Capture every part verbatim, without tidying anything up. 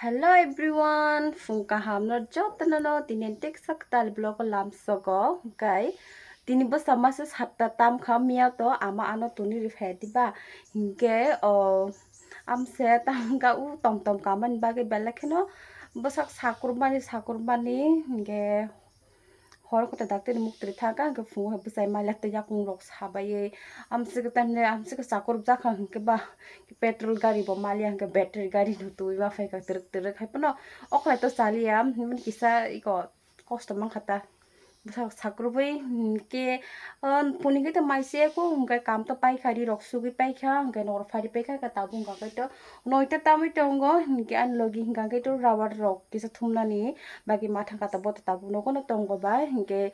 Hello everyone, phung kaham no joto no no tini teksa kwtal vlog o lamsogo. Hwnkhe tini bwsa masa satta tam kha, miya to ama ano tuni ri phai diba. Hwnkhe o amse tam kha u tom tom kamani bagwi belai kheno bwsak sakur mani sakur mani hwnkhe hor kota daktari muktri thangkha, hwnkhe phungo hai bwsai maliya tei yakung rok sabai. Amswk tamni amswk chakur bwjakha hwnkhe ba petrol gari bo maliya hwnkhe battery gari no twi ma phaikha twrwk twrwk hai phano okhlai to chaliya hwnwi kisa iko kosto mankha ta. Bwsak sakrubui hwnkhe, o, puni khe to mai se ko hwnkhe kam to paikha, ri rok sugwi paikha, hwnkhe nor phari paikha, hwnkhe tabuk hwnkha khe to noita tamwi tongo, hwnkhe ani logi hwnkha khe to rubber rok kisa thumnani bagwi ma thangkha ta bo to tabuk nogo no tongo ba, hwnkhe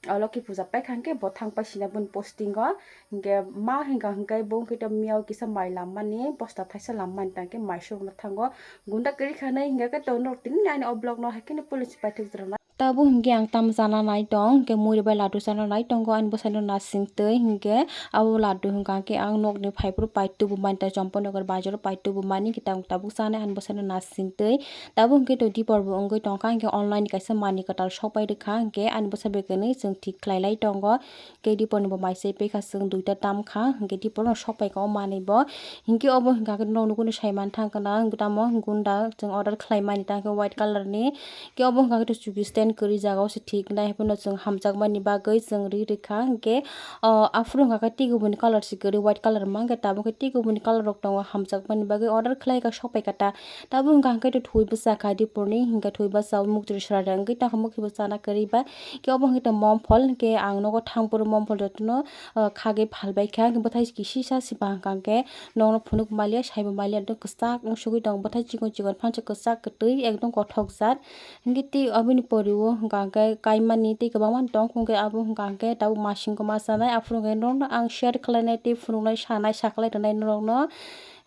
o Loki puja paikha hwnkhe bo thang paisina boni posting o, hwnkhe ma hwnkha hwnkhe bo hwnkhe to miyao kisa mai lammani bosta thaisa lammani tangkhe mai sukna thango gunda kwrwi khanai hwnkhe khe to norok tini ani o vlog no hai kheno police paithak jora. Tabuk hwnkhe ang tamo chana nai tong, hwnkhe muri bai laddu chana nai tongo, ani bwsano nasing twi hwnkhe abo laddu hwnkha khe ang nokni phaiphuru pai tubumani, tei Champanagar bazaro pai tubumani, hwnkhe tabuk chanai ani bwsano nasing twi. Tabuk hwnkhe to dipor bo wngwi tongkha, hwnkhe online ni kaisa manwi kwtal sokpai rwkha, hwnkhe ani bwsa bai kwnwi chwng thik khlai lai tongo. Khe dipor ni bo mai se paikha chwng duita tam kha, hwnkhe dipor no sok paikha o manwi bo. Hwnkhe obo hwnkha khe norok nugwi no sai man thang khe na, hwnkhe tamo gunda chwng order khlai mani ta khe white colour ni. Khe obo hwnkha khe to chuki stand kwrwi jaga o se thik nai, haiphano chwng hamjakmani bagwi chwng ri rwkha. Hwnkhe, o, aphuru hwnkha khe tei kubuni colour se kwrwi, white colour mankhe tabuk khe tei kubuni colour rok tongo hamjakmani bagwi order khlai kha sok paikha ta. Tabuk hwnkha hwnkhe to thwi bwsa kha dipor ni, hwnkhe thwi bwsa o muktwi sra rwngwi tamo khe bo chana kwrwi ba. Khe obo hwnkhe to momphol, hwnkhe ang nogo thangphuru momphol jotono, o, khagwi phalbaikha, hwnkhe bwthai kisi sa se ba hwnkha hwnkhe nokno phunuk maliya, saibo maliya, ekdom kwchak wng sugwi tongo, bwthai chikon chikon phansa kwchak kwtwi ekdom kothok jat. Hwnkhe tei aboni pori o hwnkha hwnkhe kaimani tei kwbangma tong, hwnkhe abo hwnkha hwnkhe tabuk masing kwma chanai, aphuru hwnkhe norokno ang share khlainai tei phunuknai sanai sakhlai rwnai norokno.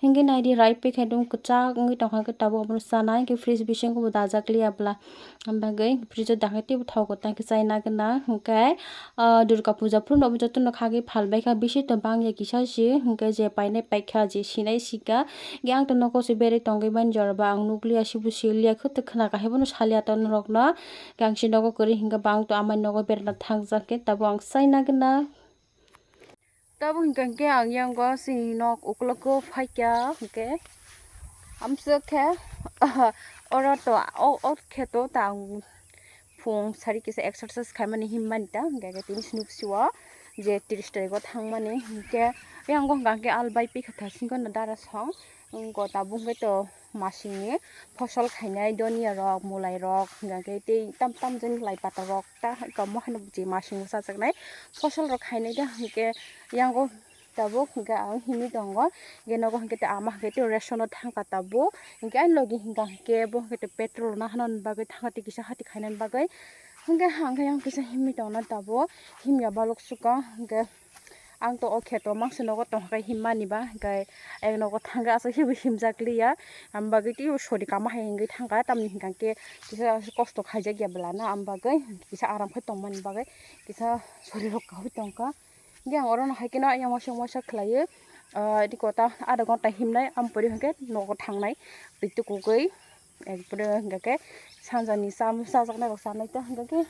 Hwnkhe naidi rai paikha dum kwchak wngwi tongkha khe tabuk abono chanai, hwnkhe fridge bisingo bo dajak liya bwla. Am bagwi fridge o dakhe teibo thok kwtal khe chai nagwna. Hwnkhe, ah, Durga puja phuru no jotono khagwi phalbaikha, bisi to bangya kisa se, hwnkhe je painai paikha, je sinai sika. Hwnkhe ang to nogo se berwi tongwi mani jorba ang nukliya, sibo siliya, khwtwk khwna kha haibono saliya to norokno. Hwnkhe ang se nogo kwrwi hwnkhe bo ang to amai nogo berana thangjak khe tabuk ang chai nagwna. Tabuk hwnkha khe ang yango chini nok uklogo phaikha hwnkhe amswk khe oro to o, o kheto ta ang phung sari kisa exercise khaimani himmani ta hwnkhe tini sini bisi o je tris tarikh o thangmani hwnkhe yango hwnkha khe al bai pikha tha singkhe no dara song wngkha tabuk hwnkhe to. Masingni phosol khainai doniya rok, mulai rok, hingkha khe tei tam tam jani lai pata rok ta kamo haino je masingo chajaknai phosol rok khainai ta hingkhe yango tabuk hingkhe ang himwi tongo. Hingkhe nogo hingkhe tei ama hingkhe tei ration o thangkha tabuk hingkhe ani logi hingkha hingkhe bo hingkhe tei petrol rwna hwnna bagwi thangkha tei kisa hati khainani bagwi hingkhe hangkhe yang kisa himwi tongna tabuk himya baluk sukha hingkhe. Ang to o kheto mangsa nogo tongkha himmani ba, hwnkhe ek nogo thangkhe aswk hibo himjak liya. Ang bagwi teibo sori kama hai wngwi thangkha, tamni hwnkha khe kisa kosto khaijak ya bwlano, ang bagwi kisa aram khe tongmani bagwi kisa sori rok kahwi tongkha. Hwnkhe ang orono hai kheno ayang waisa waisa khlaiwi, ah, tei kota adha ghonta himnai, ampori hwnkhe nogo thangnai twi tukugwi. Ekpore hingkha khe sanjani cham-, chajaknai rok chanai ta hingkha khe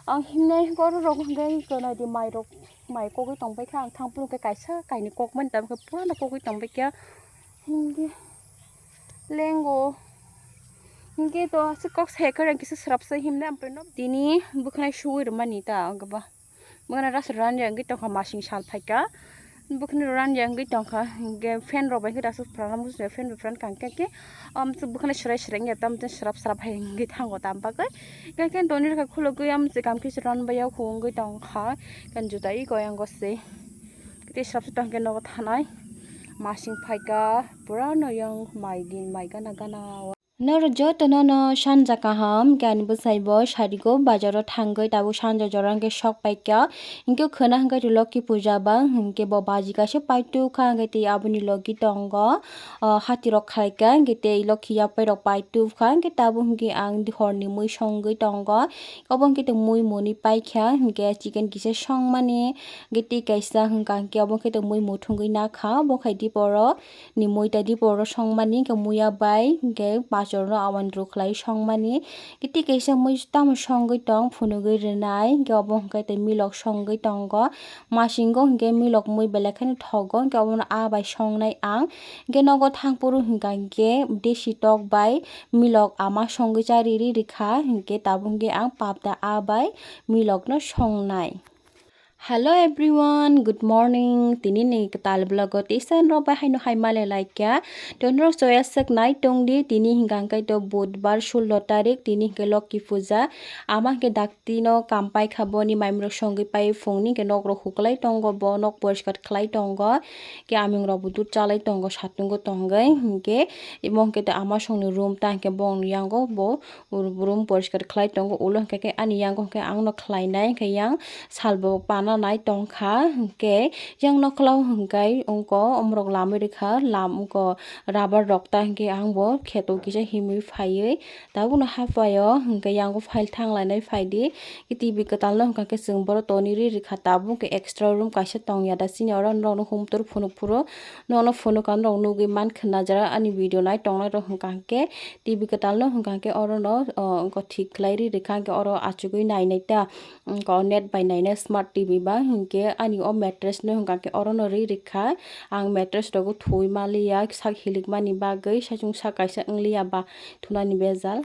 ang himnai borok rok hingkha khe naidi mai rok mai kogwi tongpai kha ang thang phuru khe kaisa kainwi kokmani tamo khe purano kogwi tongpai kha hingkhe lengo hingkhe to aswk kok sai khe kisa swrapsa himnai tini bwkhwnai suwi rwmani ta ang khe ba. Bwkhwnai rasa rani wngwi tongkha masing sal phaikha. Bwkhwnai rani wngwi tongkha. Hingkhe fan rok bai khe rasa phrana muchungya fan bai phrana kangkhe khe. Amtwk bwkhwnai swrai swrai wngya tamtwk swrap swrap hai wngwi thango tam bagwi. Hingkhe khe doni rwkha khulugwi amtwk kam khe se ran bai ya khu wngwi tongkha. Kan juta iko yango se. Tei swrap swrap tongkhe nogo thanai. Masing phaikha pura noyang mai gin mai gana gana. Norok jotono no sanja kaham, hwnkhe ani bwsai bo sarigo bazaro thangwi tabuk sanja jora hwnkhe sok paikha, hwnkhe khwna hwnkhe to Loki puja ba, hwnkhe bo baji kaisa paitukha, hwnkhe tei aboni logi tongo, o, hati rok khaikha, hwnkhe tei Loki yapai rok paitukha, hwnkhe tabuk hwnkhe ang horni mui songwi tongo, obo hwnkhe to mui muni paikha, hwnkhe chicken kisa songmani, hwnkhe tei kaisa hwnkha hwnkhe obo hwnkhe to mui muthungwi nakha, bo khai diporo ni mui tai diporo songmani, hwnkhe muya bai, hwnkhe. Achorno awan rwkhlai songmani. Kiti kaisa mui tamo songwi tong, phunugwi rwnai. Hinkhe obo hinkhe tei milok songwi tongo. Masingo hinkhe milok mui belai kheno thogo. Hinkhe obono aa bai songnai ang. Hinkhe nogo thangphuru hinkha hinkhe desi tok bai milok ama songwi cha riri rikha. Hinkhe tabuk hinkhe ang papda aa bai milokno songnai. Hello everyone, good morning. Tini ni kwtal vlog o teisa norok bai haino hai male laikya. To norok choya sek nai tong di, tini hinkha hinkhe to budbar sullo tarik, tini hinkhe Lokhi puja. Ama hinkhe dakti no kam pai kha, boni maimrok songwi pai phungni hinkhe nok rok huklai tongo, bo nok poriskar khlai tongo. Ke aming rok bo dud chalai tongo, satungo tongwi hinkhe imo hinkhe to ama songni room ta hinkhe bongni yango bo room poriskar khlai tongo, ulo hinkhe khe ani yango hinkhe ang no khlainai, hinkhe yang salbo pana nai tongkha, hinkhe yang nokhla hinkhe ongko omorok lamwi rikha, lam ongko rubber rok ta hinkhe ang bo kheto kisa himwi phaiwi tabukno haphaio, hinkhe yango file thanglainai phaidi, T V kwtalno hinkha khe chwng boro tonwi ri rikha, tabuk hinkhe extra room kaisa tongya da chini oro norokno humtor phunuk phuru nono phunuk ang norok nugwi mankha najra ani video nai tongnai rok hinkha khe T V kwtalno hinkha khe orono, o, wngkha thik khlai ri rikha, hinkhe oro achugwi nainai ta, wngkha o net bai nainai smart T V ba, hinkhe ani o mattress no hinkha khe orono ri rikha. Ang mattress rogo thuwi maliya, sak hilikmani bagwi, saichung sak kaisa wngliya ba thunani bejal.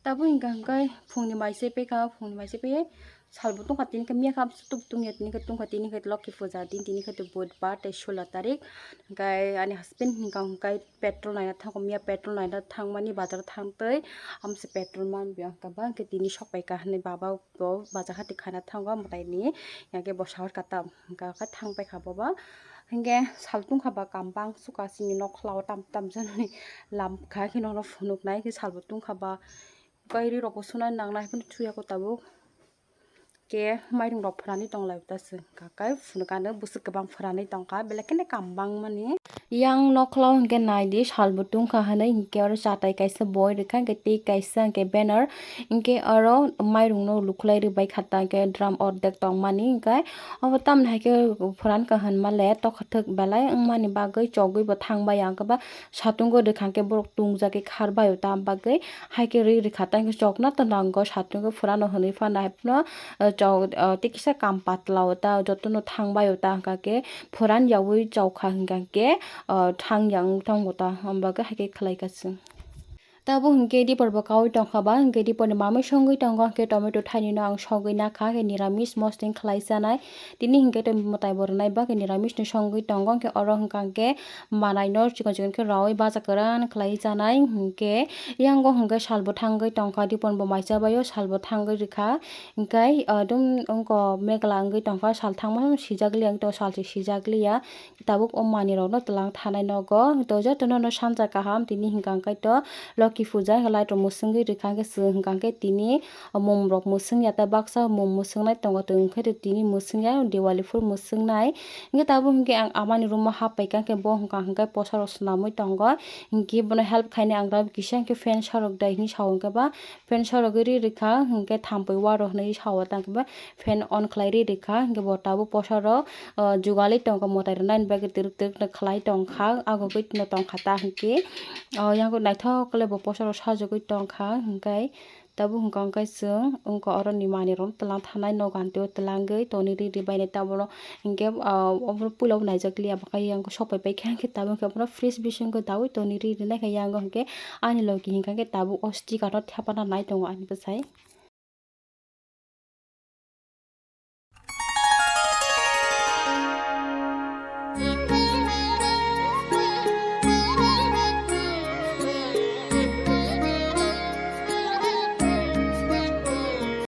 Tabuk hinkha hinkhe phungni mai se pekha, phungni mai se pekhe salbo tongkha, tini khe miyakha amsuk tongya, tini khe tongkha, tini khe Lokhi puja din, tini khe budbar tei sullo tarik. Hinkhe ani husband hinkha hinkhe petrol naina thango, miya petrol naina thangmani bazar thangtwi amse petrol manliya hinkhe ba, hinkhe tini sokpaikha hinwi baba bo bacha hati khana thango mwtaini, hinkhe bo sahor kata hinkha khe thangpaikha bobo. Hinkhe sal tongkha ba kam bang sukha chini nokhla o tam tam jani lam kha khe nono phunuknai khe salbo tongkha ba. Kairwi rokbo suna nangnai haphano thuyakho tabuk. Khe mairung rok phwrani tonglai ta se hinkha khe phunukano bwswk kwbang phwrani tongkha belai kheno kam bangmani. Yang nokhla o hinkhe naidi salbo tongkha hinwi hinkhe oro chatai kaisa boi rikha hinkhe tei kaisa hinkhe banner hinkhe oro mairungno lukhlai rwbaikha ta hinkhe drum ordek tongmani hinkhe obo tamoni haikhe phwranka hinmale tokha thwk belai wngmani bagwi chogwi bo thangbai ang khe ba satungo rwkha hinkhe borok tungjakgwi kharbaio ta bagwi. Haikhe ri rikha ta hinkhe chokna ta nango satungo phwrano hinwi phano haiphano, o, chok, o, tei kisa kam patla o ta jotono thangbai o ta hinkha khe phwran yaui chokha hinkha khe, o, thang yang tongo ta, hamba khe haikhe khlai kha chwng. Tabuk hinkhe dipor bo kaui tongkha ba, hinkhe dipor ni mamui songwi tongo, hinkhe tomato thaini no ang sogwi nakha, hinkhe niramis mosling khlai chanai. Tini hinkhe tei mwtai bo rwnai ba khe niramis ni songwi tongo, hinkhe oro hwnkha hinkhe manai no chikon chikon khe raui baja kwran khlai chanai. Hinkhe yango hinkhe sal bo thangwi tongkha, dipon bo mai chabaio sal bo thangwi rikha. Hinkhe, ah, dum wngko megla wngwi tongkha, sal thangma sijak liya, wngtong sal se sijak liya. Tabuk o manwi rok no twlang thanai nogo, to joto no, no sanja kaham, tini hinkha hinkhe to Lokhi puja hinkhe light rok mwswngwi rikha hinkhe chwng hinkha hinkhe tini. O mum rok mwswng ya ta baksa mum mwswng nai tongo, tong khe tini mwswng ya Diwali phuru mwswng nai. Hinkhe tabuk hinkhe ang amani room o hap pai kha hinkhe bo hwnkha hinkhe posa rok swnamwi tongo. Hinkhe bono help khainai ang tabuk kisa hinkhe fan sorok dai hinwi sa o hinkhe ba fan sorogwi ri rikha hinkhe thampui waro hinwi sa o ta hinkhe ba fan on khlai ri rikha hinkhe bo tabuk posa rok, o, jugali tongo mwtai rwnani bagwi twrwk twrwk no khlai tongkha agogwi no tongkha ta hinkhe. O, yang naithok khe bo posa rok sajagwi tongkha hinkhe. Tabuk hwnkha hwnkhe chwng wngkha oro ni manwi rok twlang thanai nogo, amtwi o twlangwi tonwi ri ri bainai tabuk no hinkhe, ah, obo puila bo naijak liya, bwkha yang sok pai pai khe hinkhe tabuk hinkhe obono fridge bisingo daui tonwi ri rinai khe yang o hinkhe ani logi hinkha hinkhe tabuk o sticker no thepana nai tongo ani bwsai.